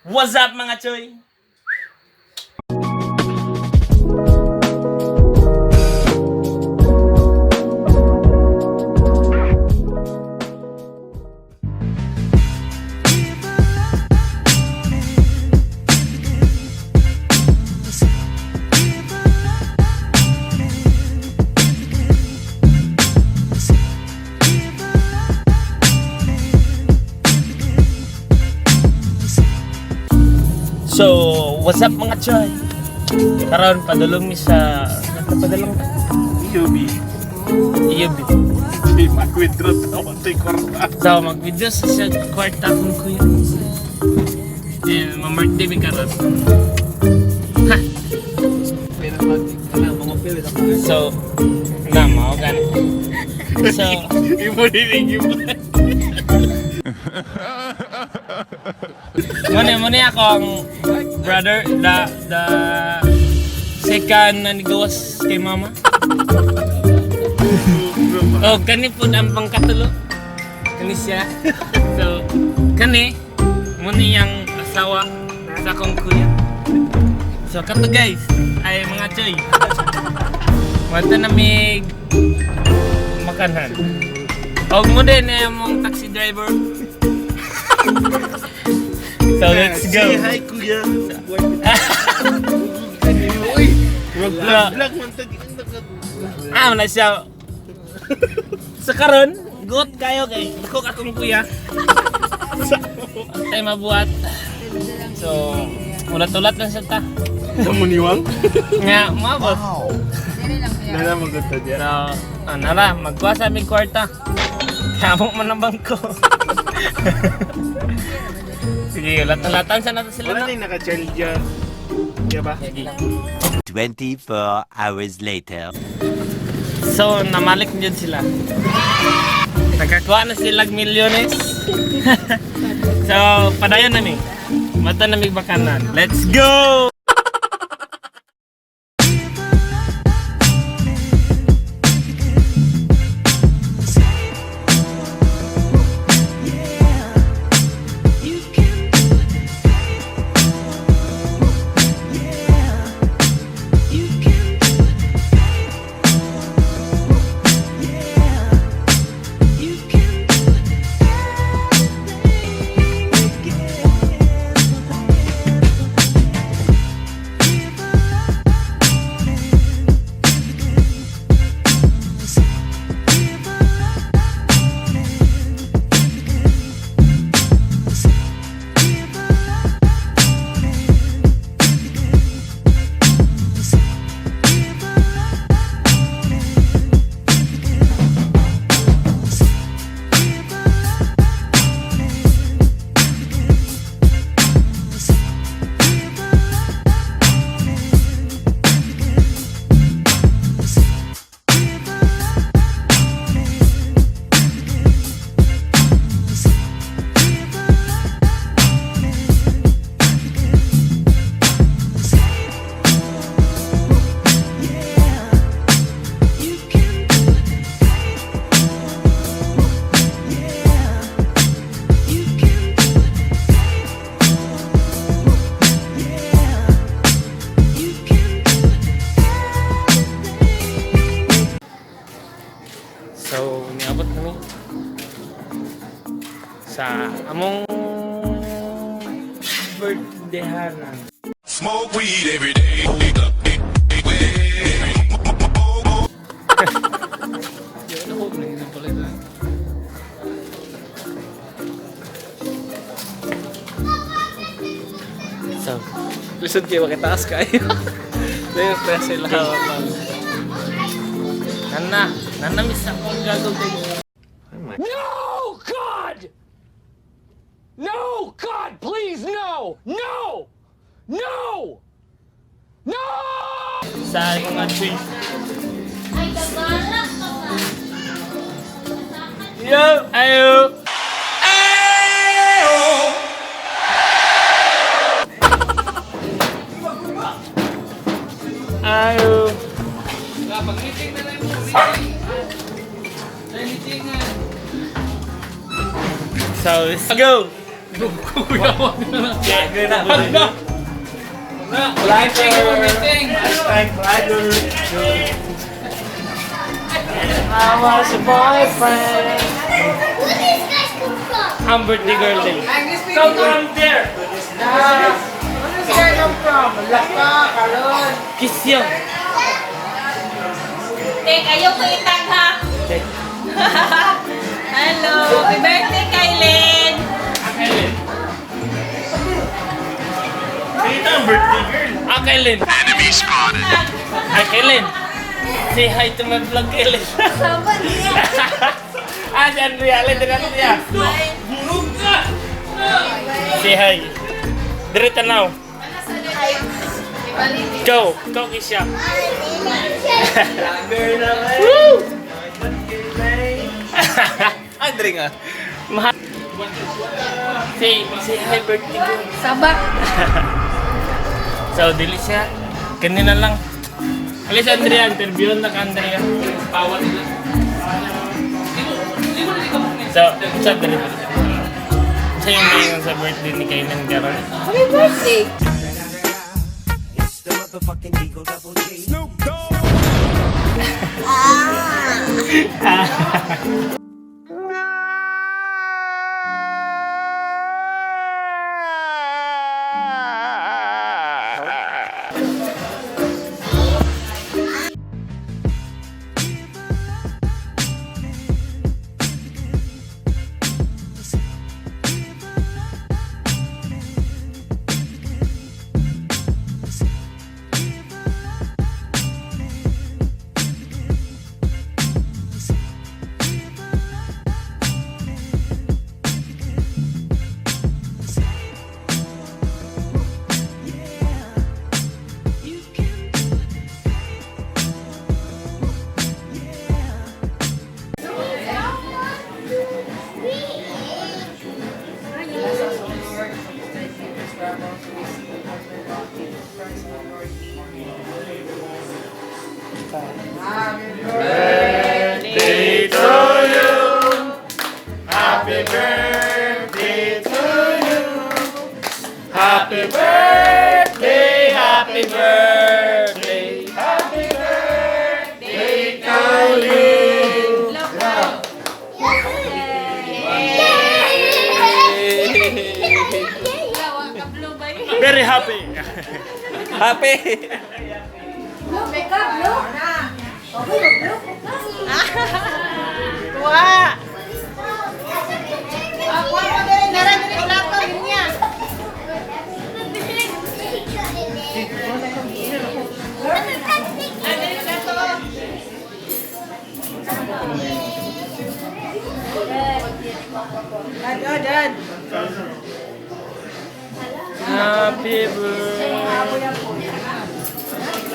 What's up, mga choy? So, what's up, mga choy? Karon padulong mi sa padulong UB. EUB. Di mag-withdraw ta ako kwarta. So, mag-video sa siya kwarta kong kuya. Eh, ma-birthday mi karon. Ha! So, na mao gani. So, Imo din yung muna akong brother, the second na nigawas kay mama. Oh, kani po ang pangkatulo. Kani siya. So, kani, muna yung asawa sa akong kuya. So, kato guys, ay mga choy. Mata na may makanan. Og mo din eh, mong taxi driver. So, let's go. Say hi, kuya. Uy, vlog vlog man ta. Ah, wala siya. Sa karon, got kayo kay dako akong kuya. Tay mabuhat. So, ulat-ulat lang siya ta. Sa muniwang? Nga, maabot. Nala magod ta diya. So, ano ra, magkuha sa aming kwarta. Kamo man ang bangko. Sige, ulat-ulatan sa nato sila Wala na. na yung naka-child dyan. Diya ba? Sige. 24 hours later. So, namalik din sila. Nagkakuha na sila milyones. So, padayon nami. Mata nami bakanan. Let's go! So, niabot kami sa among birthdayhanan. Smoke weed every day. So, Lisod kayo makitaas kayo. Dahil press sila. nana, nana miss akong gago kay No, God! No, God, please, no! No! No! No! Sa mga tree. Yo, ayo. Ayo. Pag-meeting na lang mo, meeting. Dahil meeting nga. So, let's go. Vlogger na. Hagda! Vlogger! #Vlogger. I was a boyfriend. Where these guys come from? Ang birthday girl day. Come from there! Where does guy come from? Laka, karon. Kiss yun. Tek, ayaw ko itag ha. Hello! Happy birthday, Kylen! Kailin. Kita ang birthday girl. Ah, Kailin. Enemy spotted. Ah, Kailin. Say hi to my vlog, Kailin. Sama niya. Ah, si Andrea. Alin, dali Andrea. Burog ka! Say hi. Dire tanaw. Go. Go, Kisha. Vlogger na kayo. Woo! Andre nga. Say hi, birthday girl. Saba! So, dili siya. Kanina lang. Alis, Andrea. Interview na ka, Andrea. Power nila. So, sa dali. Sa yung ngayon sa birthday ni Kailan karon. Happy birthday! Birthday to you. Happy birthday to you. Happy birthday, happy birthday, happy birthday, Kylie. Very happy. Happy! Wa! Happy birthday.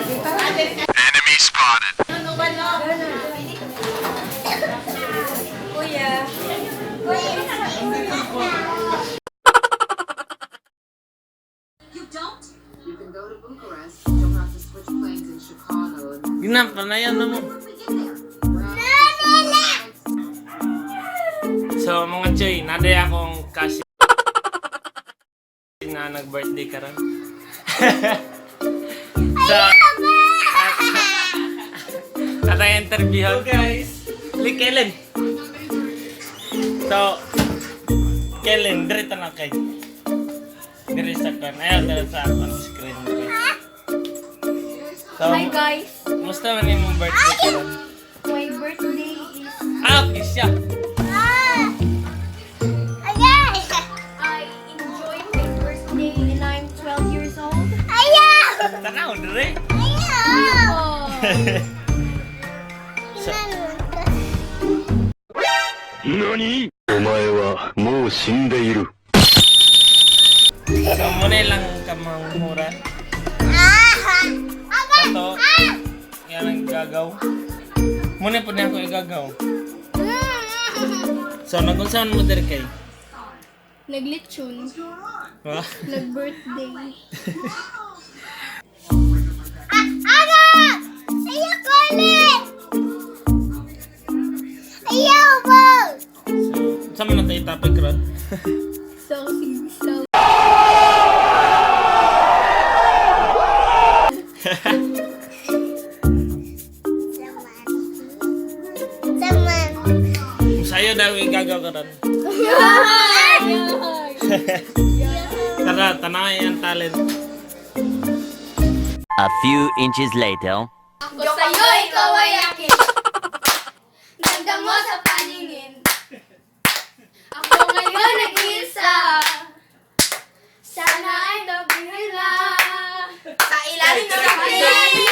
Enemy spotted. Kuya. You don't? You can go to Bucharest. You'll have to switch planes in Chicago. And Ginam, panayan na mo. we get there. So, mga choy, naday akong kasi na nag-birthday karon. So, atay interview Guys. Li Kellen. So, Kellen, dire ta na kay. Dire sa kan. Ayaw dire sa akong screen. Dire. So, Hi guys, Musta man imong birthday karon? my birthday is Ah, okay siya. I enjoy my birthday and I'm 12 years old. Tanaw dire. Oh. So, お前はもう死んでいる。 So muna lang kamanghuran. Ato, yan ang gagaw. Muna po na ako igagaw. So, nagunsaon mo diri kay? Naglechon, Ha? nag-birthday. So, sa man na tayo topic ron? Gusto ko sige. Sayo daw yung gagaw karon. Tara, tanawin ang talent. A few inches later. Ako sa'yo, ikaw ay akin. Ganda mo sa paningin. Ako ngayon nag-iisa. Sana ay mabuhay lang. Sa ilalim ng